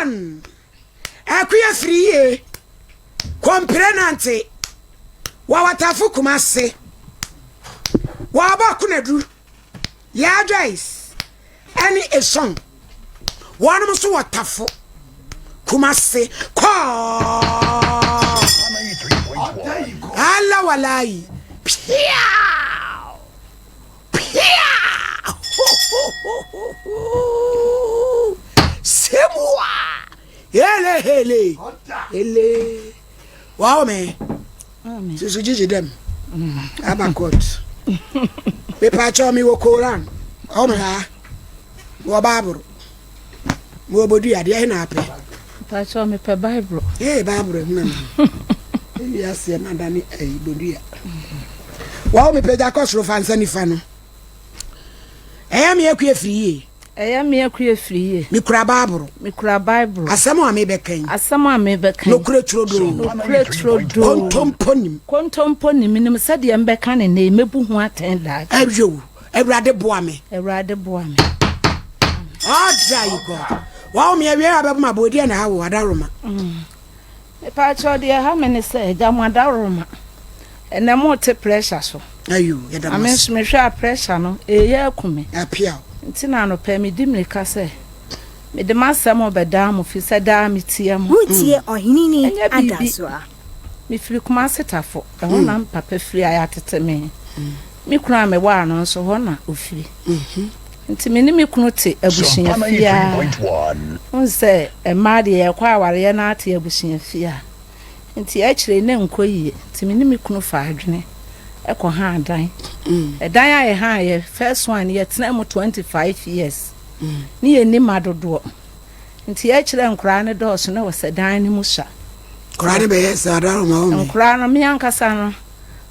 One, Akuya firi yie, kɔmpire nante, wɔ Watafo Kumase, wɔabɔ Konadu, Yaa Joyce, ɛne Eson. Wɔnom nso wɔ Tafo, Kumase, kɔɔ. Ala walayi, piaw, piaw, ho ho ho ho ho, semua, hele hele, hele. Wow me, susu gyigyi dɛm, aba court. Mepaakyɛw mi wɔ Koran, ɔmo ha, wɔ Bible, wɔ bodua deɛ ɛna apɛ. Mpakyɛw mepɛ Bible. Ee Bible ehuna na. Ewi aseɛ na dane ɛyi bodua. Wɔn mepɛ gya kɔ soro fa nsa nifa no. Ɛyɛ me akua firi yie. Ɛyɛ me akua firi yie. Mekura Bible. Mekura Bible. Asɛm a mebɛka yi. Asɛm a mebɛka yi. Nokorɛ turodoo. Nokorɛ turodoo. Kontompo nim. Kontompo nim nim sɛdeɛ mbɛka ne nne mɛbu ho atɛn daakye. Ɛyoo Awurade boa me. Awurade boa me. Ɔda yi God. Wɔn mi awie abɛbɔ ma bɔ odi na ha wɔ adaworoma. Mepaakyɛw deɛ ɛha me ne sɛ agya mo adaworoma. Ɛnɛ mo te pressure so. Ayo yɛda mo ase. Ame nso mehwɛ a pressure no ɛyɛ aku me. Apiaw. Nti na anɔpɛ medi mirika sɛ mede m'asɛm rebɛdaa mo fi sɛ daa metie mo. Woretie Ɔheneni Ɛnyɛ biribi. Adasoa. Mefiri Kumasi Tafo, ɛhɔ na me papa firi a yɛatete me. Me kunu a mewaa no nso, hɔ na ɔfiri. Nti me ne me kunu te abusua fie ara. Wohu sɛ mmaa deɛ yɛkɔ awareɛ na ate abusua fie a, nti akyire yi na ɛnkɔ yie. Nti me ne me kunu faa adwene kɔ haa dan. Ɛdan a yɛhaeɛ, first one, yɛtenaa mu 25 years. Ne yɛnni mma dodoɔ. Nti akyire nkoraa no dɔɔso na wɔsɛ dan no mu sua. Nkoraa no bɛyɛ sɛ adaroma wɔ me. Nkoraa no, me ankasa no,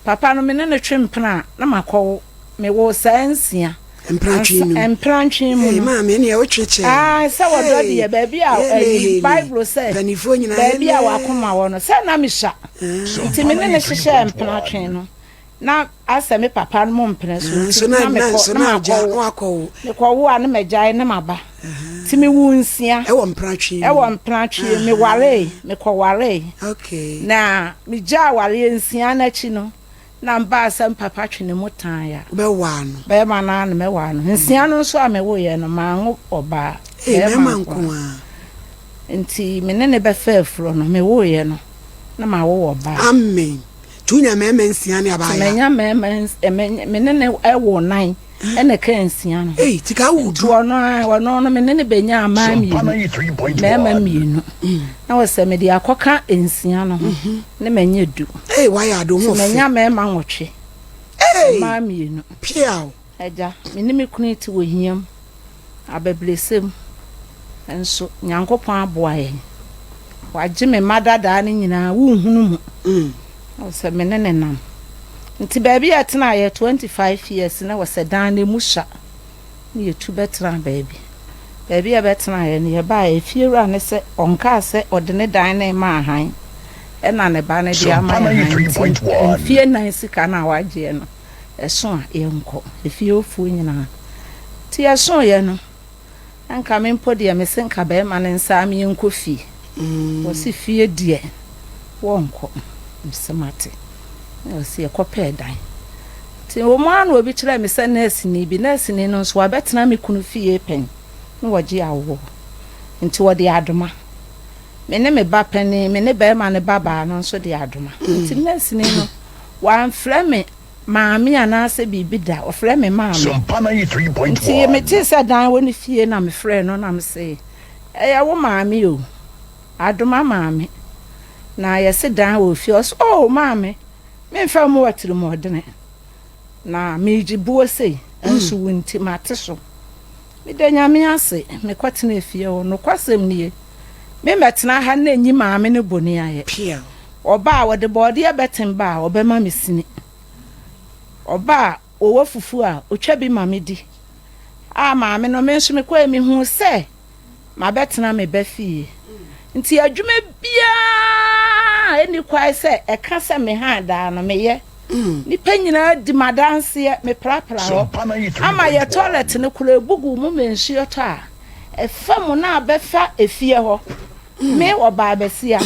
papa no me ne no twe mpena a na makɔwo. Mewoo saa nsia. Mprantwe mu. Mprantwe mu no. Maame ne wotwe kyɛ. Ah, sɛ wɔdɔ deɛ baabi a ɛyi Bible sɛ Panifoɔ nyinaa baabi a wakoma wɔ no sɛ na mesua. Nti me ne no hyehyɛɛ mpenatwe no. Na asɛ me papa no mo mpene so nti na mekɔ na makɔwo. Mekɔwo a na magyae na maba. Nti mewoo nsia. Ɛwɔ mpenatwe mu. Ɛwɔ mpenatwe mu. Mewaree, mekɔwaree. Okay. Na megyaa awareɛ nsia no akyi no, na mbaa sɛ me papa twe ne mu tan a. Wobɛwaa no. Bɛrima no ara na mɛwaa no. Nsia no nso a mewoeɛ no, manwo ɔbaa. Ee, mmarima nko ara. Nti me ne no bɛfaa afuro no, mewoeɛ no, na mawo ɔbaa. Amen. Nti wonya mmarima nsia ne abaayewa? Nti manya mmarima, me ne no woo nan ɛna ɛkaa nsia no ho. Ei, nti ka wo du. Nti ɔno ara, ɔno no me ne no bɛnyaa mmaa mmienu, mmarima mmienu. Na wɔsɛ mede akɔka nsia no ho ne manya du. Ei, wayɛ ade, wo ho Nti fɛ. manya mmarima nwɔtwe, Ei, mmaa mmienu. Piaw. Agya, me ne me kunu te wɔ hia mu, abɛbrɛsɛ mu, nso Nyankopɔn aboa yɛn. Wagye me mma dadaa no nyinaa, wonhunu mu. Na wɔsɛ me ne no nam. Nti baabi a yɛtenaeɛ 25 years na wɔsɛ dan no emu sua na yɛtu bɛtenaa baabi. Baabi a yɛbɛtenaeɛ no yɛbaeɛ efiewura no sɛ ɔnkaa sɛ ɔde ne dan no rema ahan ɛna ne ba no de ama yɛn han nti mfie nan sika no a wagyeɛ no ɛso a yɛnkɔ efiefoɔ nyinaa. Nti yɛsoeɛ no Nka me mpo deɛ mese nka bɛɛma no nsaa me yɛnkɔ fie. Wɔse fie deɛ wɔnkɔ. Mese mate. Na wɔse yɛkɔ pɛɛ dan. Nti wɔ mu ara na obi kyerɛɛ me sɛ nɛɛseni bi, nɛɛseni no nso wabɛtena me kunu fie pɛn na wɔgye awoɔ. Nti wɔde adoma. Me ne me ba panin, me ne bɛɛma no ba baa no nso de adoma. Nti nɛɛseni no wamfrɛ me Maame anaasɛ biribi da, ɔfrɛ me maame. Nti metee sɛ dan wɔ ne fie na mefrɛɛ no na mese, ɛyɛ wo maame o, Adoma maame, na yɛse dan wɔ fie. Ɔse, oh maame, memfa mmu atirimuɔdene, na meregye buo sei, nso wo nti mate so. Meda Nyame ase, mekɔtenaa fie hɔ. Nokwasɛm nie, memmɛtena ha na nyi maame no boni ayɛ. Ɔba a, wɔde bɔɔdeɛ bɛtem ba a, ɔbɛma me sini. Ɔba a, wɔwɔ fufuo a, ɔtwa bi ma me di. A maame no, me nso mekɔɛ mehuu sɛ mabɛtena me ba fie. Nti adwuma biara a ɛnni kwae sɛ ɛka sɛ me han daa no, meyɛ. Nnipa nyinaa di m'adanseɛ, meprapra hɔ. Ama yɛ tɔlɛt no koraa, ɛbu gu mu ma nsuo tɔ a. Ɛfa mu na abɛfa efie hɔ. Me ɔbaa basia,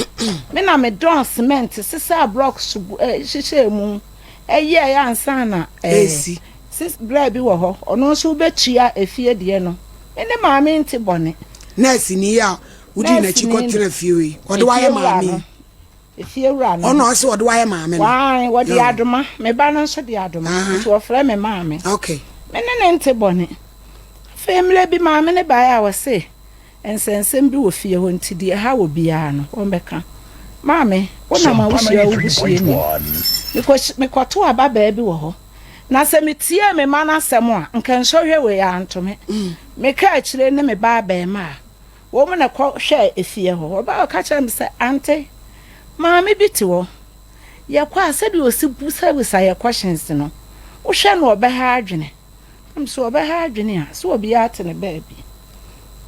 me na medɔn cement sesaa blocks gu ɛ hyehyɛɛ mu yɛeɛ ansa na Ɛresi. Sis bra bi wɔ hɔ, ɔno nso wobɛtua efie deɛ no. Me ne maame nte bɔne. Nɛɛseni yi a wodii n'akyi Nɛɛseni no, kɔtena fie hɔ yi, ɔde wo ayɛ efiewura maame no, yi? efiewura no. Ɔno na ɔse ɔde wo ayɛ maame no? Wae, wɔde Yoo. adoma, me ba no nso de adoma, Aha. nti wɔfrɛ me maame. Okay. Me ne no nte bɔne. Afei mmerɛ bi maame no baeɛ a ɔse nsɛnsɛm bi wɔ fie hɔ nti deɛ ɛha obiara no wɔmmɛka. Maame, wonam a Sompa wohyia wo busuani. 93.1. Mekɔ, mekɔtoo ababaa bi wɔ hɔ. Na sɛ metiee me mma no asɛm a, nka nsɔhwɛ wei anto me. Me kaakyire ne me ba abarimaa, wɔn na ɛkɔhwɛɛ efie hɔ. Ɔbaa ɔka kyerɛɛ me sɛ, Ante, maame bi te hɔ. Yɛkɔ a, sɛdeɛ ɔsi busabisa yɛn questions no, wohwɛ no a ɔbɛha adwene. Na me sɛ ɔbɛha adwene a, sɛ obiara te ne baabi.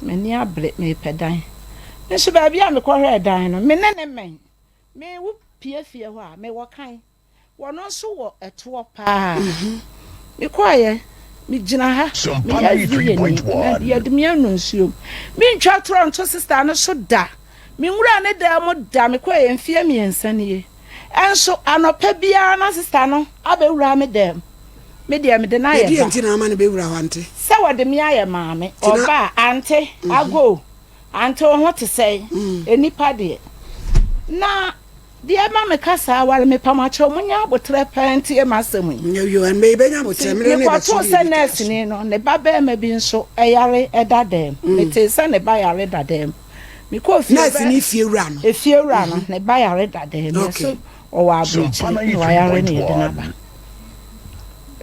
M'ani abere, merepɛ dan. Me nso baabi a mekɔhwɛɛ dan no, me ne no mmɛn. Me, wopue fie hɔ a, mewɔ kan. Wɔno nso wɔ ɛtoɔ paa. Mekɔeɛ, megyina ha, meyɛ VA ni, na yɛde me anu nsuo mu. Mentwa torɔ nto sista no so da. Menwuraa ne dan mu da, mekɔeɛ mfeɛ mmiɛnsa nie. Ɛnso anɔpa biara na sista no abɛwura me dan mu. Me deɛ mede no ayɛ Ɛdeɛn ba. nti na ama no bɛwura hɔ, ante? Sɛ wɔde me ayɛ maame. Nti na. Ɔba a, ante, ago, ante wo ho te sɛn? Nnipa deɛ. Na Deɛ ɛma meka saa aware mepam akyɛw monyɛ aboterɛ paa ntie m'asɛm yi. Yo, ɛnbɛ yɛbɛnya aboterɛ Nti mmerɛ no rebɛso mekɔtoo deɛ sɛ yɛbɛtwa so. nɛɛseni no ne ba barima bi nso yare da dɛm. Metee sɛ ne ba yare da dɛm. Mekɔɔ fie bɛ Nɛɛseni fiewura no. Efiewura no ne ba yare da dɛm. Okay. Yɛse ɔwɔ Sompa aburokyire na wayare na yɛde no aba. 93.1.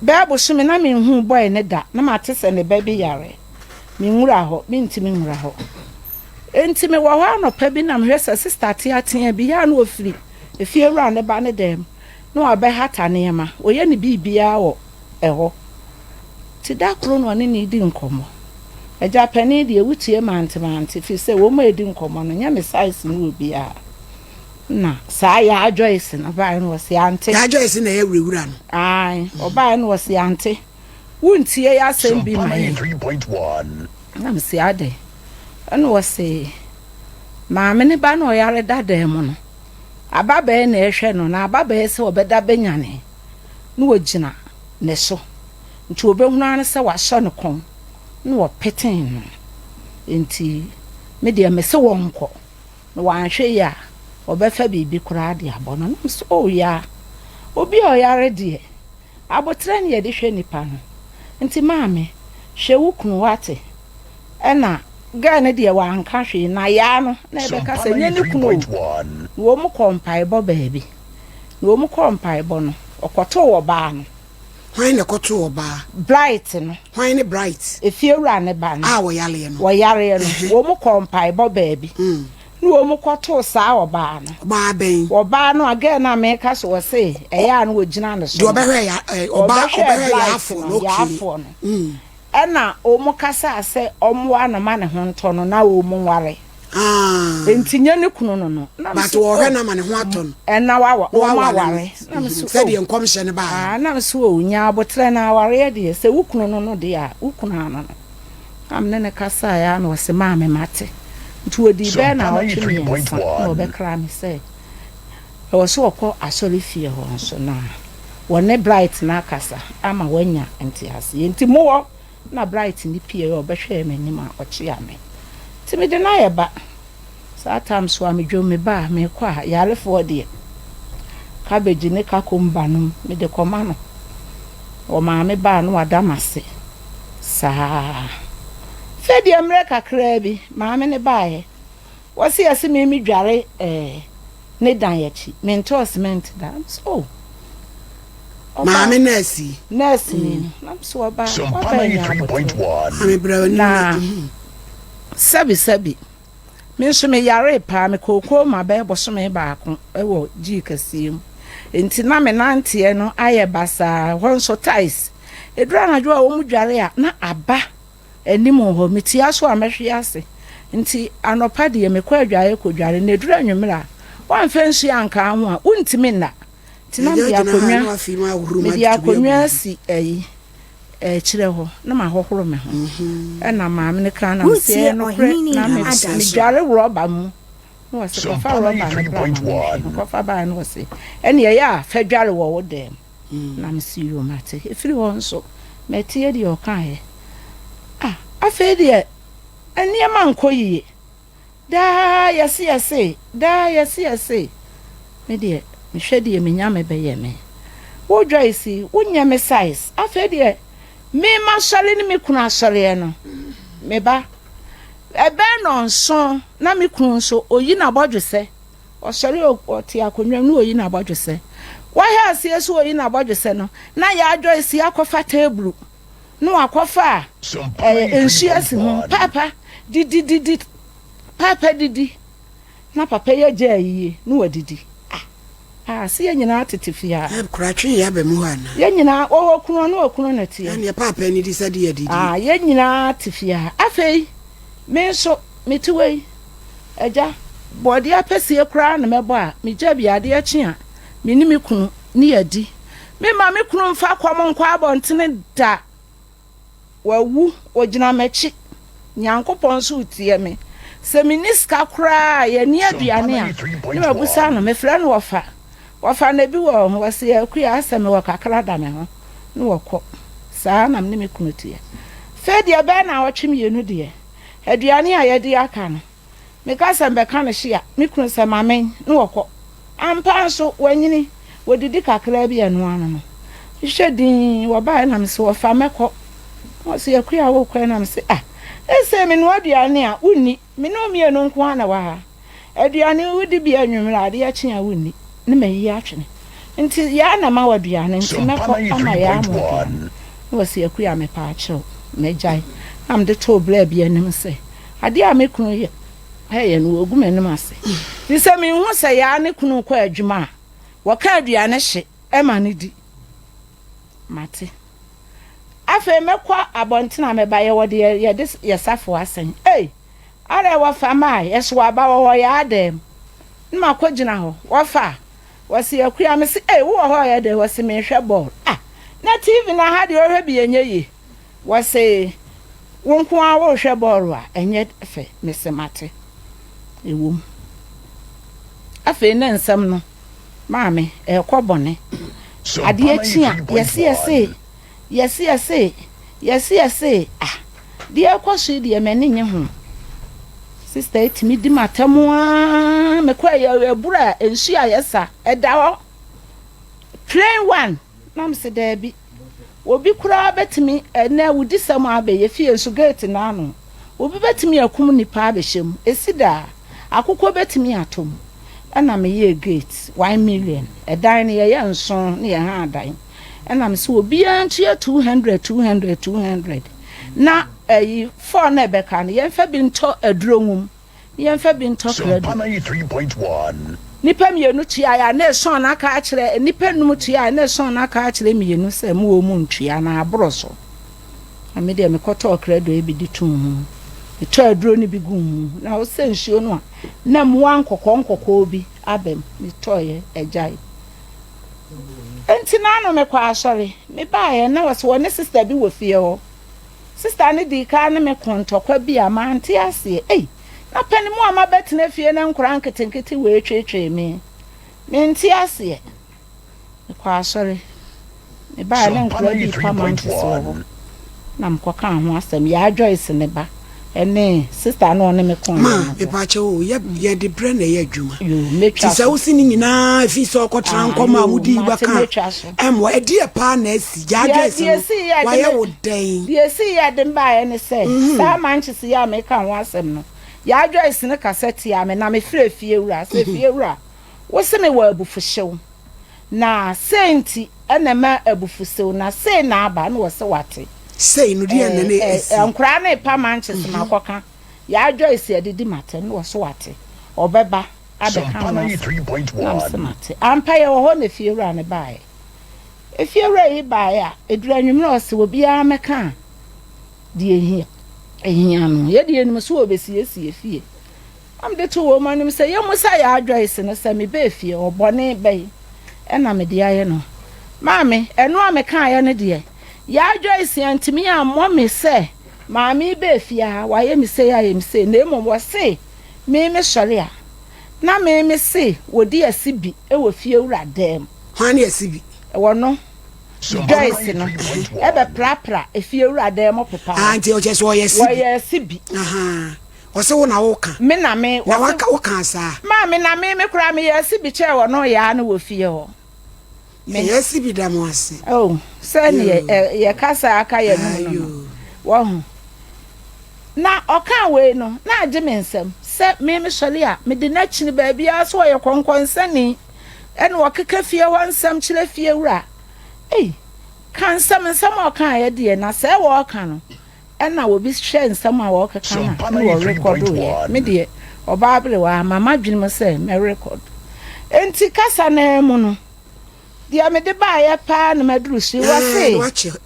Bɛyɛ bosome na menhuu boy no da na mate sɛ ne ba bi yare. Menwura hɔ, mentumi nwura hɔ. Enti mewɔ hɔ anɔpa bi na mehwɛ sɛ sista teatea bi a na ɔfiri efiewura ne ba ne dan mu na wabɛhata nneɛma. Ɔyɛ ne biribiara wɔ ɛhɔ. Nti da koro na ɔne no redi nkɔmmɔ. Agya panin deɛ wotie mantemante firi sɛ wɔn a ɛdi nkɔmmɔ no nyɛ me size ne obiara. Na saa Yaa Joyce no baeɛ no ɔse ante. Yaa Joyce na ɛyɛ wurawura no? Ae, ɔbaeɛ no ɔse ante. Wontie y'asɛm bi Sompa ma yɛn. 93.1. Na mese adɛn? Ɛna ɔse maame ne ba no a ɔyare da dan mu no, ababaa na ɛhwɛ no, na ababaa sɛ ɔbɛda bɛnyane na ɔgyina ne so. Nti ɔbɛhunu ara ne sɛ wasɔ ne kɔn na ɔpetee no. Nti me deɛ mese wɔnkɔ, na wanhwɛ yie a ɔbɛfa biribi koraa de abɔ no. Na mese oh yaa, obi a ɔyare deɛ Aboterɛ ne yɛde hwɛ nipa no nti maame hwɛ wo kunu wate ɛna girl no deɛ wanka hwee na yaa no na ɛbɛka Sompa sɛ nyɛ ne kunu o 93.1. na wɔn kɔɔ mpaebɔ baabi na wɔn kɔɔ mpaebɔ no ɔkɔtoo ɔbaa no. Hwan na ɛkɔtoo ɔbaa? Bright no. Hwan ne Bright? Efiewura ne ba no. A wɔyareɛ no. Wɔyareɛ no wɔn kɔɔ mpaebɔ baabi. Ne wɔn kɔtoo saa ɔbaa no. Ɔbaa bɛn? Ɔbaa no a girl no a meka so ɔse ɛyɛ a na ɔgyina ne so Deɛ no. ɔbɛhwɛ ya ɛ ɔbaa Ɔbɛhwɛɛ ɔbɛhwɛ Blight yaafoɔ no, no okay. yaafoɔ no. Ɛna wɔn kasaa sɛ ɔmmoa no ma ne ho ntɔ no na wɔn nware. Ah. Nti nyɛ ne kunu no no. Na But mese wɔhwɛ oh. no ama ne ho atɔ no. Ɛna wawa Na wɔn waware no. aware. Na mese oh. Sɛdeɛ nkɔmhyɛ no baeɛ. Ah, na mese oh, nya aboterɛ na awareɛ deɛ sɛ wo kunu no no deɛ a, wo kunu ano no. Na me ne no kasaeɛ ara na ɔse, Maame mate. Nti ɔdii bɛyɛ Sompa naawɔtwe mmiɛnsa na 93.1. ɔbɛkraa me sɛ ɛwɔ sɛ ɔkɔ asɔrefie hɔ nso na wɔne Bright no akasa ama wanya nteaseɛ. Nti mowɔ na Bright no pieeɛ a ɔbɛhwɛɛ m'anim a ɔkyea me. Nti mede no ayɛ ba. Saa tam so a medwom me ba a mekɔ a yarefoɔ deɛ cabbage ne kakomba nom mede kɔma no. Ɔmaame ba a na wada m'ase saa. Afei deɛ mmerɛ kakraa bi maame no baeɛ wɔse yɛse me me dware eh, ne dan akyi mentɔɔ cement da. Mese oh ɔba Maame nurse yi. nurse ni no na mese ɔba Sompa waba anya aboterɛ 93.1. Maame brɛ w'anim na na mhm. sɛbi sɛbi Me nso me yaree paa, me kɔɔ coma bɛyɛ bosome baako wɔ gyii kɛseɛ mu. Nti na me nanteɛ no ayɛ basaa, ɛhɔ nso tiles. Ɛduru anadwo a wɔn dware a, na aba anim hɔ, metia so a mɛhwe ase. Nti anɔpa deɛ mekɔ adwaeɛ kɔdware, na ɛduru anwummerɛ a, woamfa nsuo anka ho a, wontumi nna. Nti na Agya mede gyina ha akonnwa, na wafei mu ahohoro mu mede atutu bi agu akonnwa ne ho. asi ayi. Akyire hɔ na mahohoro me ho. Ɛna maame no kaa na mese Woretie ɛyɛ nokorɛ Ɔhene na Nina me Ada so. medware rɔba mu na ɔse kɔfa Sompa rɔba no bra ma menhwɛ 93.1. mekɔfa baeɛ na ɔse ɛne ɛyɛ a fa dware wɔ wo dɛm na mese yoo mate ɛfiri hɔ nso matie deɛ ɔkaeɛ ah afei deɛ nneɛma nkɔ yie Daa yɛse yɛse, daa yɛse yɛse, Me deɛ mehwɛ deɛ me Nyame bɛyɛ me. Wo Joyce yi, wo nyɛ me size. Afei deɛ me m'asɔre ne me kunu asɔreɛ no, me ba, ɛbɛn nnɔnson na me kunu nso ɔyi n'abɔdwesɛ, ɔsɔre ɔte akonnwa mu na ɔyi n'abɔdwesɛ. Wahwɛ aseɛ sɛ ɔyi n'abɔdwesɛ no, na yaa Joyce yi akɔfa teeburu na wakɔfa ɛɛ nsuo asi ho paapa didi didi paapa didi na papa yi agya ayie na wadidi ah ah se yɛn nyinaa tete fie ha. Ɛb kora twe yɛ aba mu hɔ anaa. Yɛn nyinaa ɔwɔ kunu ɔne okunu na teɛ. Ɛneɛ paapa ani di sɛ deɛ adidi. Ah yɛn nyinaa te fie ha afei me nso mete wei agya bɔɔdeɛ apɛsie koraa na mɛbɔ a megya bi adeɛ kye a me ne me kunu ne yɛadi Memma me kunu mfa kɔm nkɔ abɔntene da. Wawu, ɔgyina m'akyi. Nyankopɔn nso retie me. Sɛ menni sika koraa a, yɛnni aduane a, ne mabisa no. Mefrɛ no wɔfa. Wɔfa na ebi wɔ hɔ. Ɔse, Akua, asɛ mewɔ kakra da me ho. Ne wɔkɔ. Saa ara na me ne me kunu teɛ. Afei deɛ ɛbɛyɛ nnawɔtwe mmienu deɛ, aduane a yɛadi aka no, Meka sɛ mebɛka no hye a, me kunu sɛ ma men ne wɔkɔ. Ampa nso, wanyini, wɔdidi kakraa bi a ɛno ano no. Mehwɛ dinn, wɔbaeɛ na mese wɔfa mɛkɔ. Na wɔse Akua worekɔ ɛ? Na mese ah, seesei menoa aduane a, wonni, me ne wo mmienu nko ara na ɛwɔ ha. Aduane wodi bi anwummerɛ a, adeɛ kye a wonni, ne mayi atwene. Nti Yaa na ma wo aduane, nti Sompa mɛkɔ ama Yaa ama wo aduane. 93.1. Na wɔse Akua mepaakyɛw, mɛgyae. Na mede too braa bi anim sɛ, Adeɛ a me kunu yɛ yɛ no, wɔgu m'anim ase. Firi sɛ menhu sɛ Yaa ne kunu rekɔ adwuma a, wɔka aduane hye ma no di. Mate. Afei mɛkɔ abɔntene a mɛba, yɛwɔ deɛ yɛde yɛ safoa asɛn. Ei! Ara wɔfa mae, yɛso aba wɔ hɔ, Yaa dɛm. Ne makɔgyina hɔ, wɔfa. Wɔse Akua, mese ei, wowɔ hɔ reyɛ dɛn? Wɔse merehwɛ bɔɔl. Ah! Na TV no ha deɛ wohwɛ bi ɛnyɛ yie. Wɔse wo nko ara worehwɛ bɔɔlo a, ɛnyɛ fɛ. Mese mate. Ɛwom. Afei ne nsɛm no, maame, ɛrekɔ bɔne. Sompa Adeɛ kye a, yɛse yɛse, 93.1. yɛse yɛse, yɛse yɛse, ah, deɛ ɛrekɔ so yi deɛ m'ani nnye ho. Sista yi tumi di m'atɛm ara, mekɔ ɛyɛ abura a nsuo a yɛsa, ɛda hɔ. Plain one. Na mese daabi. Obi koraa bɛtumi, ɛnnɛ awudisɛm a abɛyɛ fie nso gate no ano, obi bɛtumi akum nnipa abɛhyɛ mu, ɛsi daa, akokɔ bɛtumi atɔ mu. Ɛna meyɛɛ gate, 1 million, ɛdan no yɛyɛ nson ne yɛhaa dan. Ɛna mese obiara ntua 200, 200, 200, na ɛyi four no a ɛbɛka no yɛmfa bi ntɔ aduro nwom. Yɛmfa bi ntɔ Sompa krado. 93.1. Nnipa mmienu tuae a, na ason no aka akyerɛ nnipa nnum tuae a, na ason no aka akyerɛ mmienu sɛ, Mo wɔ mu ntua anaa aboro so. Na me deɛ mekɔtɔɔ krado yi bi de too mu. Metɔɔ aduro no bi guu mu. Na ɔsɛ nsuo no a, na mmoa nkɔkɔɔ nkɔkɔɔ bi aba mu. Metɔeɛ, agyae. Enti n'ano mekɔɔ asɔre. Mebaeɛ na wɔsɛ wɔne sista bi wɔ fie hɔ. Sista no dii kan ne me koo ntɔkwa bi a mante aseɛ. Ei, na pɛ ne mu a mabɛtena fie na nkwadaa nketenkete wei tweetwee me. Mente aseɛ. Mekɔɔ asɔre. Mebaeɛ na Sompa nkwadaa bi repa manches wɔ hɔ. 93.1. Na mekɔkaa ho asɛm. Yaa Joyce ne ba ne sista no a ɔne me koeɛ Ma, no boa. mepaakyɛw o, yɛ yɛde brɛ na ɛyɛ adwuma. Yoo, Nti mɛtwa sɛ so. wosi ne nyinaa efi sɛ ɔkɔtena Ah, nkɔm a yoo, mudi mate, bɛka mɛtwa so. ɛmmoa. Ɛdeɛ paa na asi? Yaa Deɛ Joyce deɛ no, esii yɛ de wayɛ me wo dɛn? deɛ esii yɛ de me baeɛ ne sɛ, saa manches yi a meka ho asɛm no, Yaa Joyce no kasa tiaa me na mefrɛɛ fiewura sɛ, Fiewura, wo se mewɔ abufuhyew, na sei nti na ɛma abufuhyew, na sei na aba, na ɔse wate. Sei no, deɛn na na Ɛɛ, asi? nkwadaa no repa manches makɔka, Yaa Joyce adidi m'atɛm, na ɔse wate, ɔbɛba abɛka Sompa ho asɛm, na mese 93.1. mate. Ampa yɛwɔ hɔ na fiewura no baeɛ. Efiewura yi baeɛ a, ɛduru anwummerɛ a ɔse obiara mmɛka deɛ ɛhia ɛhia no. Yɛ deɛ yɛnim sɛ wɔbɛsiesie fie. Na mede too wɔn anim sɛ yɛmmisa Yaa Joyce no sɛ mebaa fie hɔ, bɔne bɛn na mede ayɛ no. Maame, ɛno a mekaeɛ no deɛ, Yaa Joyce antumi ammɔ me sɛ maame yi baa fie ha, wayɛ me sei ayɛ me sei, na mmom ɔse me mesɔre a, na me mese wɔdi asi bi wɔ fiewura dan mu. Hwan ne asi bi? Ɔno, Joyce no, bɛprapra efiewura dan mu pepa hɔ. Ah, nti ɔkyerɛ sɛ ɔyɛ asi bi. Wɔyɛ asi bi. Ahaa. Ɔse wo na woka. Me na me. Na waka wokaa saa. Maame na me me koraa meyɛ asi bi kyɛɛ ɔno yaa no wɔ fie hɔ. Me. Yɛ asi bi da mo ase. Oh, sɛ neɛ yɛ kasa aka yɛ nom no no. Wahu. Na ɔkaa wei no, na agye me nsam sɛ me mesɔre a mede no akyini baabiara sɛ ɔyɛ kɔnkɔnsani ɛna ɔkeka fie hɔ nsɛm kyerɛ fiewura. Ei, ka nsɛm nsɛm a ɔkaeɛ deɛ na sɛ wɔreka no Ɛna obi hwɛ nsɛm a wɔkeka no a na wɔrekɔdo yɛ. Me deɛ, ɔbaa aberewa, ama m'adwene mu sɛ mɛrekɔdo. Enti kasa no ara mu no, deɛ mede baeɛ paa na maduru so yi. Wɔse,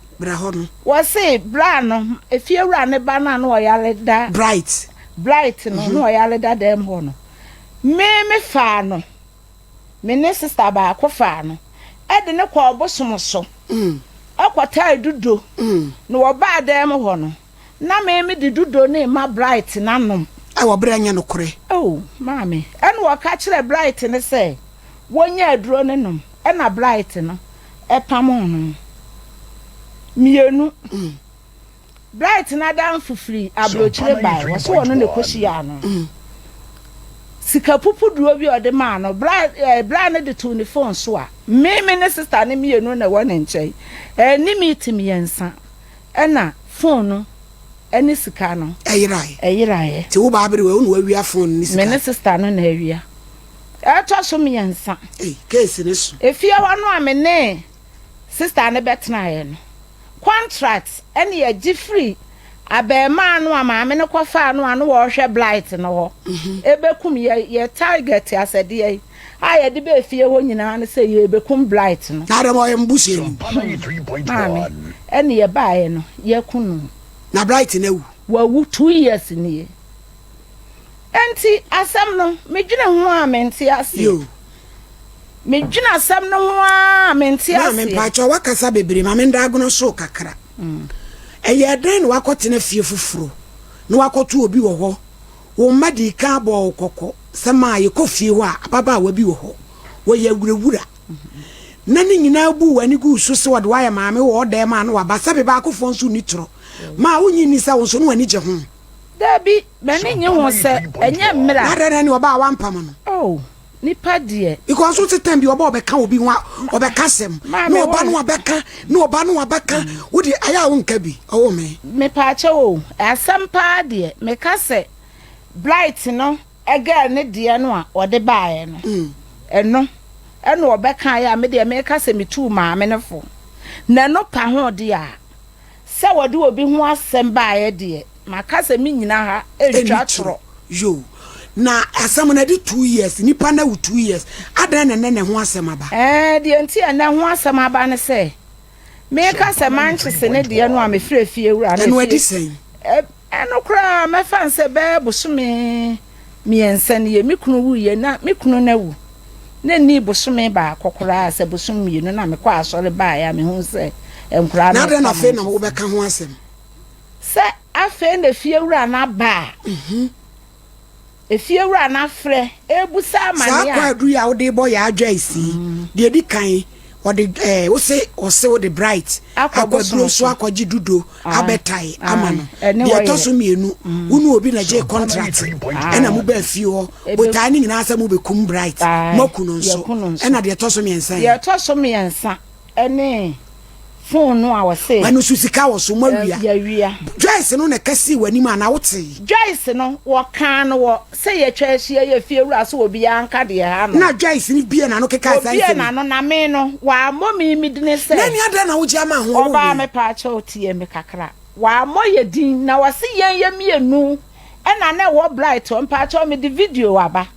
wɔse bra no, efiewura ne ba no a na ɔyare da. Bright. Bright no, na ɔyare da dɛm hɔ no, me mefaa no. Me ne sista baako faa no de no kɔɔ bosom so kɔtaa dudo. Na wɔbaa dan mu hɔ no, na me mede dudo no rema Bright no anom. Wɔ berɛ a ɛnyɛ nokorɛ. Oh, maame. Ɛna wɔka kyerɛɛ Bright no sɛ wɔnya aduro no nom. Ɛna Bright no pamoo no mmienu. Bright n'adamfo firi aburokyire bae, wɔse ɔno na ɛkɔhyiaa no. Sika pupuduo bi a ɔde maa no, bra eh, bra no de too ne phone so a, me me ne sister no mmienu na ɛwɔ ne nkyɛn. Ɛne meet mmiɛnsa ɛna phone no ɛne sika no Ɛyerae. ɛyeraeɛ. Nti wo baa bere wei wo na wawia phone no ne sika? Me ne sister no na awia. Ɛtɔ so mmiɛnsa. Ei, case no so. Efie hɔ no a me ne sister no bɛtenaeɛ no, Contract ɛne yɛgye firi abɛɛmaa no a maame no kɔfaa no a na wɔrehwɛ blight no hɔ ɛbɛkum yɛ yɛ target asɛdeɛ yi a yɛde bɛɛ fie hɔ nyinaa no sɛ yɛbɛkum blight no. Na adɛm ɔyɛ mbusuani. Maame ɛne yɛbaeɛ no yɛku no. Na blight no awu. Wawu 2 years nie. Enti asɛm no medwene ho a mente aseɛ. Medwene asɛm no ho ara a mente Maame aseɛ. mpakyɛw wakasa bebree ma menda agono so kakra. Ɛyɛɛ dɛn na wakɔtena fie foforo na wakɔto obi wɔ hɔ? Wo mma dii kan bɔɔ wo kɔkɔ sɛ maa yɛkɔ fie hɔ a ababaawa bi wɔ hɔ, wɔyɛ awurawura. Na ne nyinaa buu w'ani guu so sɛ wɔde wo ayɛ maame wɔ ɔdan mu a na waba sɛ bebaakofoɔ nso nni torɔ. Maa wonnye nni sɛ wo nso na w'ani gye ho. Dabi, m'ani nnye ho sɛ ɛnyɛ mmerɛ a. Na adɛn na ɛne ɔbaa a wampam no? Oh, nipa deɛ. Because wote time bi ɔba ɔbɛka obi ho ɔbɛka asɛm na ɔba no wabɛka na ɔba no wabɛka wo deɛ ayɛ a wonka bi ɔwɔ me. Mepaakyɛw o, asɛm paa deɛ meka sɛ Blight no girl no deɛ no a ɔde baeɛ no ɛno ɛna ɔbɛkaeɛ a medeɛ meka sɛ metuu maame no fo na ɛno pa ho deɛ a Sɛ wɔde obi ho asɛm baeɛ deɛ, maka sɛ mennyina ha ntwa torɔ. Yoo, na asɛm no adi 2 years, nipa no awu 2 years, adɛn na ɛnnɛ na ɛho asɛm aba? Ɛɛ, deɛ nti a ɛnnɛ ho asɛm aba ne sɛ, meka sɛ mankyese ne deɛ no a mefrɛ fiewura no. Ɛno adi sɛn? Ɛno koraa mɛfa no sɛ bɛyɛ bosome mmiɛnsa nie, me kunu wuiɛ na me kunu no awu na ɛnnii bosome baako koraa sɛ bosom mmienu na mekɔ asɔre baeɛ a mehuu sɛ nkwadaa Na no adɛn na reka afei na mankyese. wobɛka ho asɛm? Sɛ afei na fiewura no aba a, Efiewura no afrɛ rebisa Saa amanneɛ a. kwaadu yi a wode rebɔ Yaa Joyce yi, deɛ ɛdi kan, ɔde ɛɛ wose ɔse wode Bright Akɔ akɔ bosom aduro so so. akɔgye dudo Ae, abɛtae ama ae, no. ɛne Deɛ ɛtɔ ɔyere. so mmienu, wo ne obi na ɛgyee contract Ae, ɛna mobaa fie hɔ. ebe. Botae no nyinaa sɛ mobɛkum Bright, Ae, moaku no nso. yɛaku no nso. Ɛna deɛ ɛtɔ so mmiɛnsa Deɛ ɛ? ɛtɔ so mmiɛnsa ne phone no a ɔse. Ɛno nso sika wɔ so, moawia. Yɛawia. Joyce no na ɛka sii w'anim anaa wotee? Joyce no, wɔkaa no wɔ sɛ yɛatwa ahyia yɛ fiewura sɛ obiara nka deɛ ɛha no. Na Joyce no buee n'ano kekaa saa Obuee nsɛm yi. n'ano, na me no, wammɔ me me dini sɛ. Nani adɛn na wogye ama ho ɔwɔ Ɔbaa wei? mepaakyɛw tie me kakra. Wammɔ yɛ din, na ɔse yɛn yɛ mmienu ɛna na ɛwɔ Bright hɔ. Mpaakyɛw mede video aba.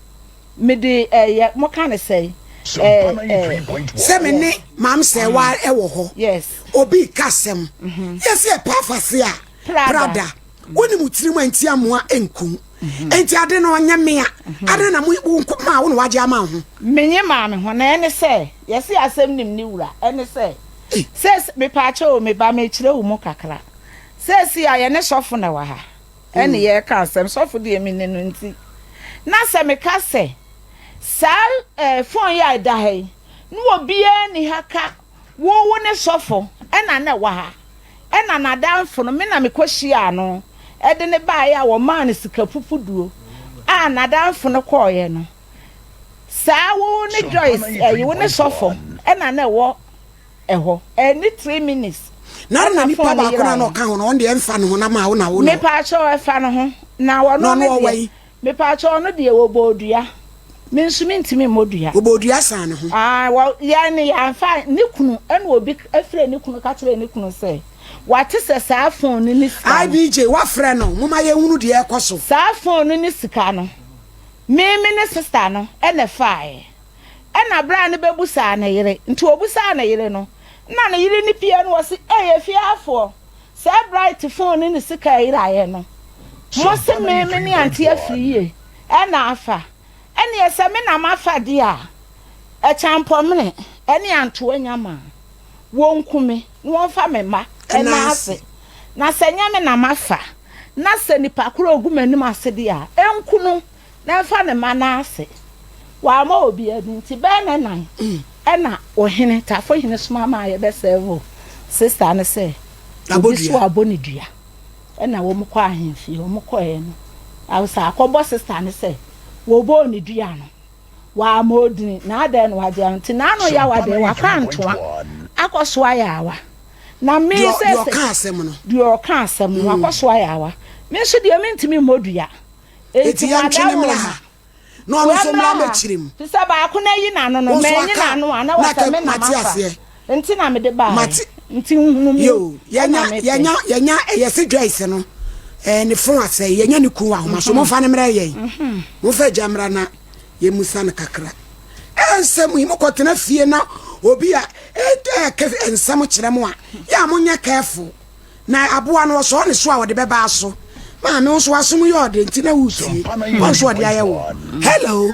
Mede ɛyɛ moka no sɛn ɛɛ ɛɛ. Sɛ me ne Maam Sɛɛwaa ɛwɔ hɔ. Yes. Obi reka asɛm. Yɛse ɛpɛ afase a. Prada. Wonim wo tirim a nti amoa nku. Nti ade no ɔnyɛ mea. Adɛn na mo wo nko maa wo na wagye ama wo ho. Menye maa me ho na ɛne sɛ yɛse asɛm nim ne wura ɛne sɛ. Sɛ mepaakyɛ o, me ba mekyerɛ wo mu kakra. Seesei a yɛne sɔfo na ɛwɔ ha ɛne yɛreka asɛm, sɔfo deɛ menni no nti na sɛ meka sɛ saa eh, phone yi a ɛda ha yi na obiara nni ha ka wo wo ne sɔfo ɛna na ɛwɔ ha ɛna n'adamfo no me na mekɔhyiaa no ɛde ne baeɛ a wɔmaa no sika pupuduo a n'adamfo no kɔɔeɛ no saa wo ne Joyce ɛyi wo ne sɔfo ɛna na ɛwɔ ɛhɔ ɛni 3 minutes. Na na ɛna nipa phone no baako na na yeraeɛ. Ɔka ho no, ɔno deɛ ɛmfa ne ho na ma wo na wo no. Mepaakyɛw, ɛfa ne ho na wɔno Na no ɔno ɔwɔ deɛ yi. Mepaakyɛw, ɔno deɛ wɔbɔ odua, me nso mentumi mmɔ dua. Wɔbɔ odua san ne ho. Ah, wɔ yɛn ne yɛamfa ne kunu ɛna obi efrɛ ne kunu ka kyerɛ ne kunu sɛ wate sɛ saa phone no ne sika no. IBJ wafrɛ no, moma yɛhunu deɛ ɛkɔ so. Saa phone no ne sika no, me ne sister no ɛna ɛfaeɛ, ɛna bere a no bɛbusaa ne yere nti obusaa ne yere no na ne yere ne pie no wɔ se ɛyɛ fieafoɔ sɛ Bright phone no ne sika ɛyeraeɛ no, mo se me ne ante afiri yie ɛna afa. Ɛneɛ sɛ me na mafa deɛ a, ɛkyampɔmene ɛne antoa nyama a, wɔnku me na wɔmfa me mma ɛna ase. Na sɛ nyɛ me na mafa na sɛ nipa koro ogu m'anim ase deɛ a, ɛnku no na ɛmfa ne mma no ase. Wamma obiara bi nti bɛɛ ne nan ɛna ɔhene tafohene soma maa yɛbɛsɛɛvo sister no sɛ obi so abɔ ne dua. Ɛna wɔn kɔ ahemfie. Wɔn kɔɛ no awusa akɔbɔ sister no sɛ wɔbɔɔ ne dua no wama odini na adɛn na wagye nti n'ano yawa deɛ wakɔ antoa akɔ so ayɛ awa na me sɛ deɛ ɔka asɛm no. Deɛ ɔka asɛm no wakɔ so ayɛ awa. Me nso deɛ mentumi mmɔ dua. Eti yɛntwe ne mmra ha na ɔno nso mmra mɛkyerɛ mu. Te sɛ baako na yi n'ano no Wo nso mɛnyi aka n'ano a na na wɔsɛ ka me na mate mafa aseɛ. Nti na mede baeɛ. Mate. Nti nhunu mu. Yo, ɛna yɛnya mepɛ. Yɛnya ɛyɛ se Joyce no ne phone asɛe, yɛnya ne kun wɔ ahoma so. Momfa no mmerɛ yɛn, momfa agya mmra na yɛmusa no kakra. Nsɛm yi mokɔtena fie na obi a ɛɛkɛ nsɛm kyerɛ mo a, yɛ a monyɛ careful na aboa no ɔsɔɔ ne so a ɔde bɛba so. Maame, wo nso wasom yɛ ɔde nti na wotie wɔn so ɔde ayɛ wo. Hello.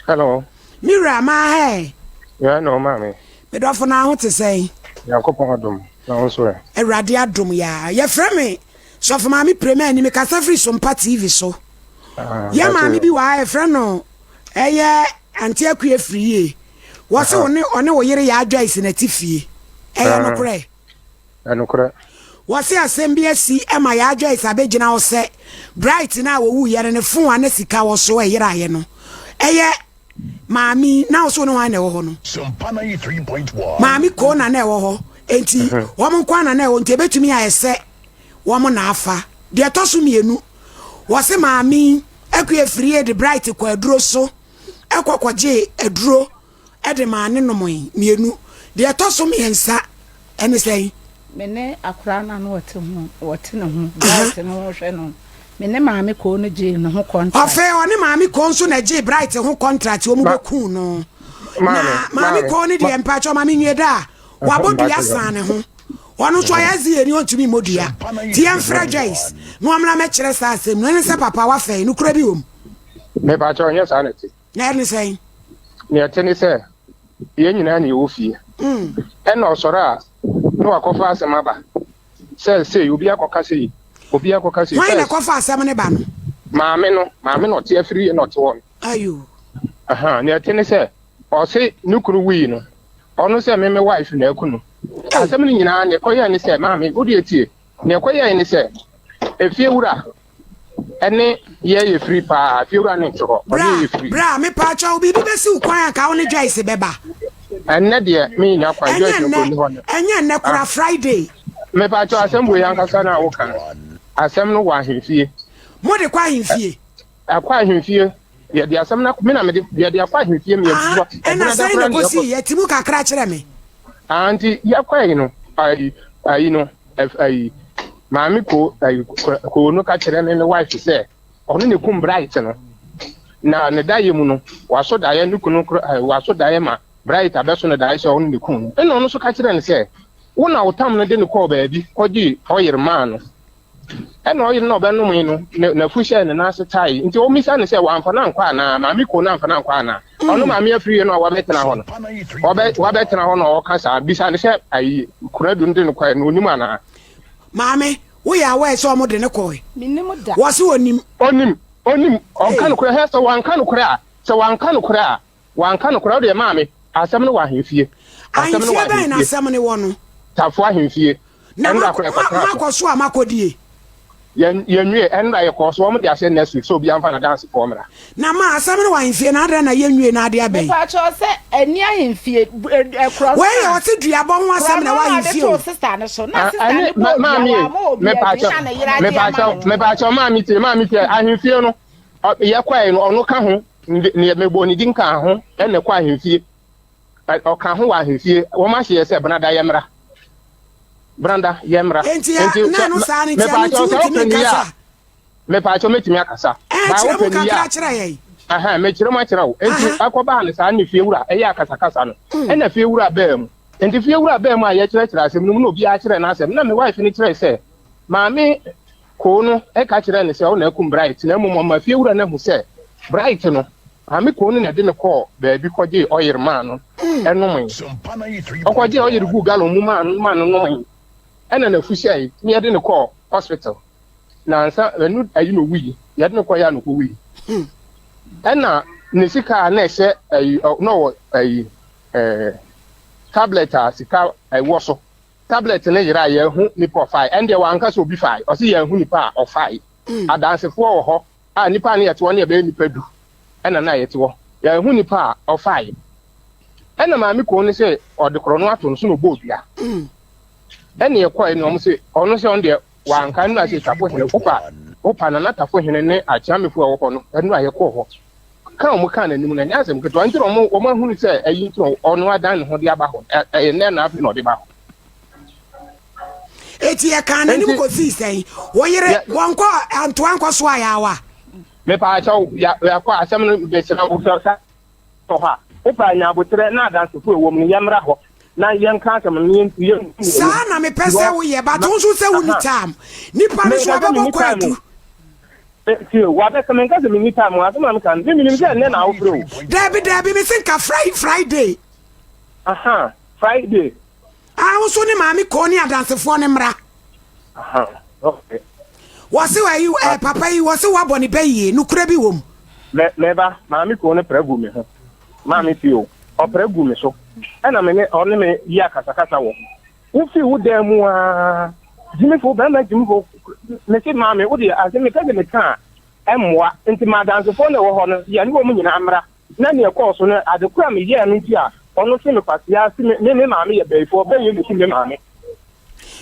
Hello. Me wura maa hɛ. Yeah, no, maame. Medɔfo, na ho te sɛn? Nyankopɔn adom, na wo nso ɛ? Awurade adom yaa. Yɛfrɛ me Sɔfo Maame Prema ani, mekasa firi Sompa TV so. Ah, yɛ maame mpakyɛ. Bi wɔ ha yɛfrɛ no ɛyɛ Ante Akua firi yie. Wɔ se wo ne ɔne wo yere yɛ adwa esi n'ati fie. Ɛyɛ nokorɛ? Ɛnokorɛ. Wɔ se asɛm bi asi ɛma yɛ adwa esi abɛgyina hɔ sɛ Bright no a wɔwu yɛ no ne phone a na sika wɔ so ɛyeraeɛ no ɛyɛ maame yi na wo so ne hwan na ɛwɔ hɔ no? Sompa 93.1. Maame ko na na ɛwɔ hɔ nti wɔn nko na na ɛwɔ nti ebetumi ayɛ sɛ wɔn na afa. Deɛ ɛtɔ so mmienu, wɔse maame yi Akua Firie de Bright kɔ aduro so ɛkɔ kɔgye aduro ɛde maa ne nom mmienu. Deɛ ɛtɔ so mmiɛnsa ɛne sɛn? Me ne akwaraa no a na ɔte ho ɔte ne ho Bright no ho hwɛ no, me ne maame koo no gyee ne ho contract. Afei ɔne maame koo nso na ɛgyee Bright ho contract, wɔn bɛkuu no. Na maame koo no deɛ, mpakyɛ maame nwie da a wabɔ dua san ne ho, ɔno nso ɔyɛ zie ni ɔntumi mmɔ dua nti yɛmfrɛ Joyce na ɔmmra mɛkyerɛ saa asɛm no. Ɛne sɛ papa wafɛe no kura bi wɔ mu. Mepakyɛ, ɔnyɛ saa na ɛte. Na ɛne sɛn? Nea ɛte ne sɛ yɛn nyinaa ne yɛwɔ fie. Ɛna ɔsɔre a na wakɔfa asɛm aba sɛ sei obi akɔka sei, obi akɔka sei. Hwan na ɛkɔfa asɛm ne ba no? Maame no, maame na ɔte afiri yɛ na ɔte hɔ no. Ayo. Aha, nea ɛte ne sɛ ɔse ne kunu wui no, ɔno sɛ me me wife na aku no. Asɛm no nyinaa nea ɛkɔyɛɛ ne sɛ, maame, wode etie, nea ɛkɔyɛɛ ne sɛ efie wura ɛne yɛ yɛ firi paa, efie wura ne nte hɔ, ɔne Bra, yɛ firi. Bra, mepaakyɛw, biribi bɛsi wo kwan anka wo ne Joyce bɛba? Ɛnnɛ deɛ menya kwan. Ɛnyɛ Joyce nnɛ, nkɔ ni hɔ no. ɛnyɛ nnɛ kora, Friday. Mepaakyɛw, asɛm wei ankasa no a woka no, asɛm no wɔ ahemfie. Mode kɔ ahemfie? Ɛkɔ ahemfie, yɛde asɛm no me na mede yɛde akɔ ahemfie mi. Aha, ɛna sɛn na kɔsi yɛte mu kakra kyerɛ me. Ah, nti yɛkɔe no, ayi ayi no ayi maame ko ayi ko no ka kyerɛ me me wife sɛ ɔno ne kum Bright no, na ne daeɛ mu no waso daeɛ ne kunu waso daeɛ ma Bright abɛso no daeɛ sɛ ɔno ne kum no. Ɛna ɔno nso ka kyerɛ no sɛ wo na wo tam no de no kɔɔ baabi kɔgye ɔyere maa no, ɛna ɔyere na ɔbɛnom no n'afu hyɛɛ ne nan ase tae, nti ɔmmisa no sɛ wamfa no ankɔ anaa, maame ko no amfa no ankɔ anaa. Ɔno maame afiri yɛ no a wabɛtena hɔ no. Ɔbɛ wabɛtena hɔ na ɔka saa. Bisa no sɛ ayi Konadu no de no kɔɛ no onim anaa? Maame, woyɛ aware sɛ ɔmo de no kɔɛ? Menim da. Wɔse onim. Onim, onim. Ɔnka nokorɛ. Hɛ, sɛ wanka nokorɛ a, sɛ wanka nokorɛ a, wanka nokorɛ a, wodeɛ maame, asɛm no wɔ ahemfie. Asɛm no wɔ Ahemfie bɛn na ahemfie. asɛm no wɔ no? Tafo ahemfie. Na Ɛnora koraa yɛkɔtenaa so. makɔ so a makɔdie? Yɛn yɛnwie, ɛnora yɛkɔɔ so, wɔn de ahyɛ next week sɛ obiara mfa n'adansefoɔ mmra. Na ma asɛm no wɔ ahemfie na adɛn na yɛnwie na ade abɛn? Mepakyɛw sɛ ɛnni ahemfie, ɛ, korɔ Wei no yɛ a, ɔse duabɔ ho korɔ asɛm na no ɛwɔ na ɔde ahemfie too o. sista no so, na Ah, sista ɛne no ma bɔɔ dua, maame wamma obi adi, mepaakyɛw na ne yere agye ama mepaakyɛw no. mepaakyɛw maame tie maame tie ahemfie no ɔ yɛkɔɛ no ɔno ka ho ne ne mebɔ ne din ka ho ɛna ɛkɔ ahemfie Ɛ ɔka ho wɔ ahemfie wɔn ahyɛ yɛ sɛ benada yɛmmra benada yɛmmra Enti a nti na sɛ ɛno saa no nti ɛno nti mepaakyɛw sɛ wontumi wopɛ ne yie nkasa. a mepaakyɛw mɛtumi akasa Ɛɛ baa kyerɛ mu wopɛ ne yie kakra a kyerɛ yɛn. Ahan, mekyerɛ mu akyerɛ wo. Enti Aha. ɛkɔbaa no saa ne fiewura ɛyɛ akasakasa no, ɛna fiewura baa mu. Enti fiewura baa mu a yɛkyerɛkyerɛ asɛm no mu na obiara kyerɛ n'asɛm. Na me wife no kyerɛe sɛ maame koo no ka kyerɛɛ no sɛ ɔna akum Bright, na mmom ɔma fiewura no ahu sɛ Bright no, maame koo no na ɛde no kɔɔ baabi kɔgyee ɔyere maa no nomee. Ɔkɔgyee ɔyere guu gallon mu maa no maa no nomee. Ɛna n'afu hyɛe na yɛde no kɔɔ hospital. Nansa ɛno ayi na owui. Yɛde no kɔeɛ a na ɔkɔwui. Ɛna ne sika a na ɛhyɛ ayi na ɔwɔ ayi ɛɛ tablet a sika ɛwɔ so. Tablet no yera a yɛahu nipa ɔfae. Ɛndeɛ wanka sɛ obi fae. Ɔse yɛahu nipa a ɔfae. Adansefoɔ wɔ hɔ a nipa a ne yɛte hɔ no yɛbɛyɛ nipa du ɛna na yɛte hɔ. Yɛahu nipa a ɔfae. Ɛna maame koo no sɛ ɔde korɔ no ato no so na ɔbɔɔ dua. Ɛne yɛkɔe no ɔmo se ɔno sɛ ɔno deɛ wanka ɛno ase tafo hene wopa wopa nana tafo hene ne akyeamefo a ɛwɔ hɔ no ɛno a yɛkɔɔ hɔ ka ɔmo kaa n'anim no ɛnyɛ asɛm ketewa nti na ɔmo ɔmo ahunu sɛ ɛyi nti na ɔno adan ne ho de aba hɔ ɛyɛ nnɛ na afei na ɔde ba hɔ. Eti yɛkaa n'anim Nti kɔsii sɛn? Wo yere yɛ wɔnkɔ antoa nkɔ so ayaawa? mepaakyɛw ya yɛakɔ asɛm no bɛsrɛ wo sɛ sɛ wɔ hɔ a wopɛ a nya aboterɛ na adansefo a ɛwɔ mu no yɛmmra hɔ na yɛnka asɛm no yɛn yɛnhu n'anim Saa na mepɛ sɛ because woyɛ but ma wo nso sɛ wonni aha time. Nipa no so menka sɛ wabɛbɔ menni time kwaadu. o tie wabɛka menka sɛ menni time o asɛm a meka no me menim sɛ ɛnnɛ na wofrɛ o Daabi daabi mese nka fri Friday. aha Friday Ah wo nso ne maame koo ne adansefoɔ no mmra. aha okay Wɔse ayi eh, papa yi wɔse woabɔ ne bɛ yie nokorɛ bi wɔ mu. Me me ba, maame koo no pra gu me ho. Maame tie o, ɔpra gu me so. Ɛna me ne ɔne me yi akasakasa wɔ ho. Wofii wo dan mu aa, gyimifo, bɛrima gyimifo, me se maame wo deɛ ase mepɛ sɛ meka a ɛmmoa. Nti ma adansefoɔ na ɛwɔ hɔ no, yɛne wɔn nyinaa mmra. Na nea ɛkɔɔ so no, ade koro a meyɛɛ no nti a ɔno se me kwasea se me me me maame yɛ bayifoɔ, bɛyɛ na ekum me maame.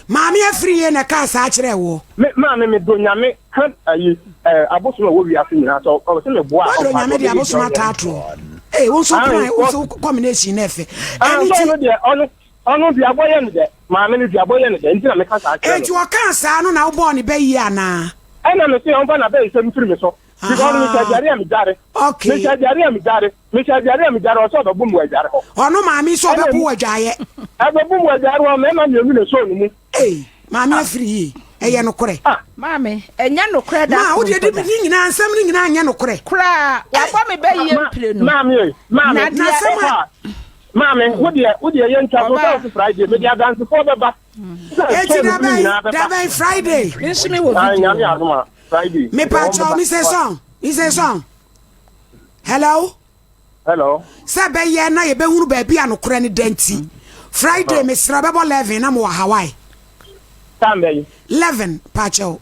Maame Afriyie na ɛkaa saa kyerɛɛ woɔ? Me maame me dɔ Nyame ka ayi eh abosom a ɛwɔ wiase nyinaa sɛ ɔwɔ sɛ me boa a Wadɔ ɔmpakyɛ Nyame de ɔbɛyɛ bi abosom ɔnyɛ. ataatoɔ. Ee wo nso Ae plan wo wɔ nso combination no ɛfɛ. ah Ɛno sɛ nti ɔno deɛ ɔno ɔno duabɔ yɛ no dɛ maame no duabɔ yɛ no dɛ nti na meka saa kyerɛ Enti no. ɔkaa saa no na wobɔɔ ne bɛ yie anaa? Ɛna me se ɔmfa n'abɛyisɛm mfiri me so because mehyɛ Ahaa aduane a medware okay. mehyɛ aduane a medware mehyɛ aduane a medware ɔsɛ ɔbɛbo me wɔ adware hɔ. Ɔno maame nso Ɛna ɔbɛbo emu wɔ adwaeɛ. ɛbɛbo me wɔ adware hɔ mmarima mmienu na ɛsɔɔ ne mu. Ei maame Ah afiri yie ɛyɛ nokorɛ. ah. Maame, ɛnyɛ nokorɛ da Maa wo koro deɛ mpo di da. ne nyinaa nsɛm no nyinaa nyɛ nokorɛ. Koraa, Ei. wabɔ me bɛ yie Ma mprenu. maame ei maame Na Na deɛ. asɛm wokɔ a. a maame wo deɛ wo deɛ yɛntwa so sɛ Ɔbaa. wo se Friday mede adansefoɔ bɛba sɛ Eti ɛsɔɔ ne da mu no bɛn nyinaa da bɛba. bɛn Friday. Me nso me wɔ Ae video Nyame wɔ hɔ. adom a Friday Me mede pa wɔn kyɛw bɛba. Mrs. Song Mrs. Song hello. Hello. Sɛ ɛbɛyɛ na yɛbɛhunu baabi a nokorɛ no da nti, Friday mesrɛ bɛbɔ 11 na mowɔ Hawaii. Time bɛyi? 11 pakyɛw.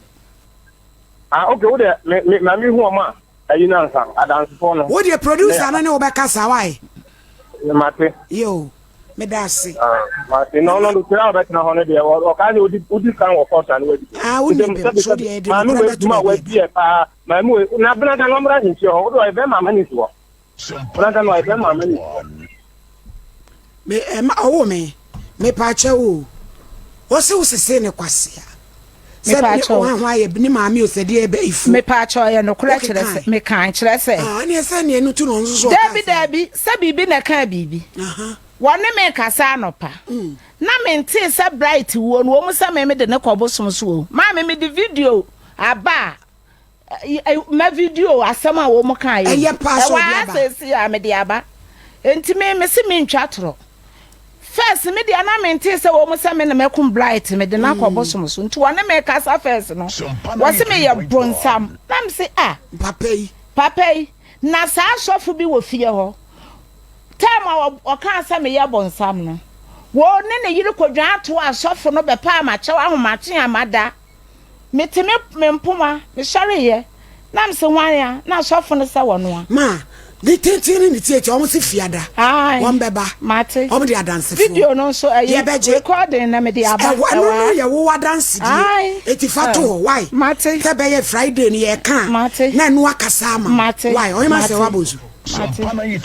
Ah okay wo deɛ me me ma me hu ɔmo a ayi no ansa adansefoɔ no. Wo deɛ producer no ne wo bɛkasa why? Mate. Yo meda ase. Ah mate na ɔno no kyerɛ a ɔbɛtena hɔ no deɛ ɔkaa sɛ wodi wodi kan wɔ court a na wadi. Ah wo ni bem so deɛ yɛde Maame nokorɛ wei bɛto dwuma a baabi wadi yɛ paa maame wei na benada no ɔmmra ahemfie hɔ wode ɔyɛ bɛrima ama ne si hɔ. Benada no ɔyɛ bɛrima ama ne si hɔ. Me ɛma ɔwo me mepaakyɛw o wɔse wo sese ne kwasea sɛ ne Mepaakyɛw. ho ayɛ ne maame o sɛ deɛ ɛbɛ ifu Mepaakyɛw ɛyɛ nokorɛ kyerɛ sɛ wokekan mekan kyerɛ sɛ. ah ɛneɛ sɛ neɛ no tu na ɔno nso so ɔkaa Daabi saa daabi sɛ biribi na ɛkaa biribi. aha Wɔne me rekasa anɔpa na mentee sɛ Bright wuo no wɔn sɛ me mede no kɔ bosom so o maame mede video aba a. Ma video asɛm a wɔn kaa yɛ. Ɛyɛ paa sɛ Ɛwɔ ɔde ha aba. seesei a mede aba. Enti me mese mentwa torɔ. First me deɛ na mentee sɛ wɔn sɛ me na mɛkum Blight mede no akɔ bosom so. Nti wɔne me kasa first no, wɔse meyɛ bonsam. Na mese ah. Papa yi. Papa yi, na saa sɔfo bi wɔ fie hɔ. Time a ɔkaa sɛ meyɛ bonsam no, wɔne ne yere kɔdwaa toaa sɔfo no bɛpaa m'akyɛw ahomakye a mada. Mete me me mpoma, mesɔreeɛ, na mese, Hwan a? Na asɔfo no sɛ, Wɔno a. Ma, ne tenten ne ne tiatia, wɔn se fiada, Ae, wɔn bɛba, mate. wɔn de adansefoɔ. Video no nso, ɛyi, Yɛbɛgye. recording na mede aba, Ɛhɔ, ɛno ɛwɔ no ha. yɛ wo adansedie, Ae, eti fa to eh, hɔ, why? mate. Sɛ ɛbɛyɛ Friday no yɛka a, Mate. na ɛno akasa ama wo, Mate, why? Ɔhema mate, Sɛ Wabonsu. mate.